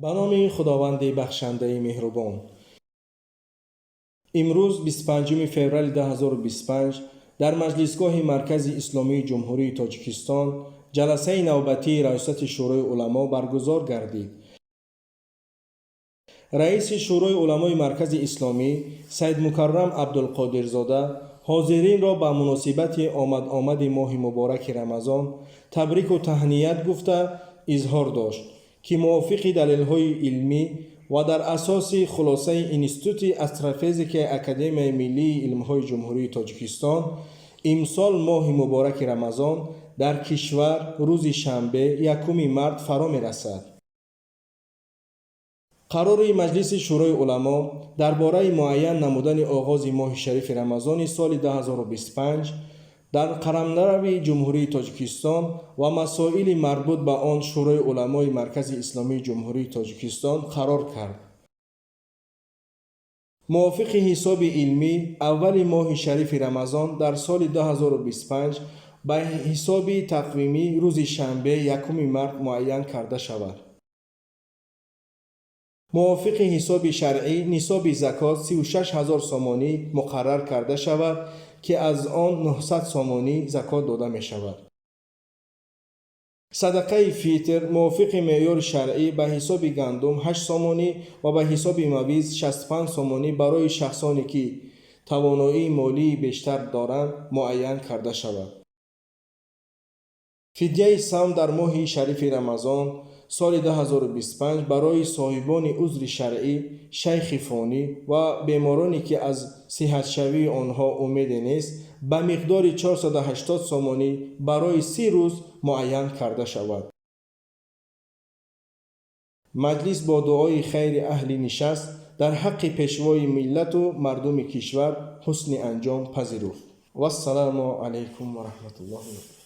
Ба номи Худованди бахшандаи меҳрубон. Имрӯз, 25 феврали 2025, дар маҷлисгоҳи Маркази Исломии Ҷумҳурии Тоҷикистон ҷаласаи навбатии Раёсати Шӯрои уламо баргузор гардид. Раиси Шӯрои уламои Маркази Исломӣ Саидмукаррам Абдулқодирзода ҳозиринро ба муносибати омад-омади моҳи мубораки Рамазон табрику таҳният гуфта, изҳор дошт, ки мувофиқи далелҳои илмӣ ва дар асоси хулосаи Институти астрофизикаи Академияи миллии илмҳои Ҷумҳурии Тоҷикистон имсол моҳи мубораки Рамазон дар кишвар рӯзи шанбе, 1 март фаро мерасад. Қарори Маҷлиси Шӯрои уламо дар бораи муайян намудани оғози моҳи шарифи Рамазони соли 2025 дар қаламрави Ҷумҳурии Тоҷикистон ва масоили марбут ба он Шӯрои уламои Маркази Исломии Ҷумҳурии Тоҷикистон қарор кард. Мувофиқи ҳисоби илмӣ, аввали моҳи шарифи Рамазон дар соли 2025 ба ҳисоби тақвимӣ рӯзи шанбе, 1 март муайян карда шавад. Мувофиқи ҳисоби шаръӣ, нисоби закот 36 ҳазор сомонӣ муқаррар карда шавад, ки аз он 900 сомонӣ закот дода мешавад. Садақаи фитр мувофиқи меъёри шаръӣ ба ҳисоби гандум 8 сомонӣ ва ба ҳисоби мавиз 65 сомонӣ барои шахсоне, ки тавоноии молии бештар доранд, муайян карда шавад. Фидияи савм дар моҳи шарифи Рамазон соли 2025 барои соҳибони узри шаръӣ, шайхи фонӣ ва бемороне, ки аз сиҳатшавии онҳо умеде нест, ба миқдори 480 сомонӣ барои 30 рӯз муайян карда шавад. Маҷлис бо дуои хайри аҳли нишаст дар ҳаққи пешвои миллату мардуми кишвар ҳусни анҷом пазируфт. Вассалому алайкум ва раҳматуллоҳи.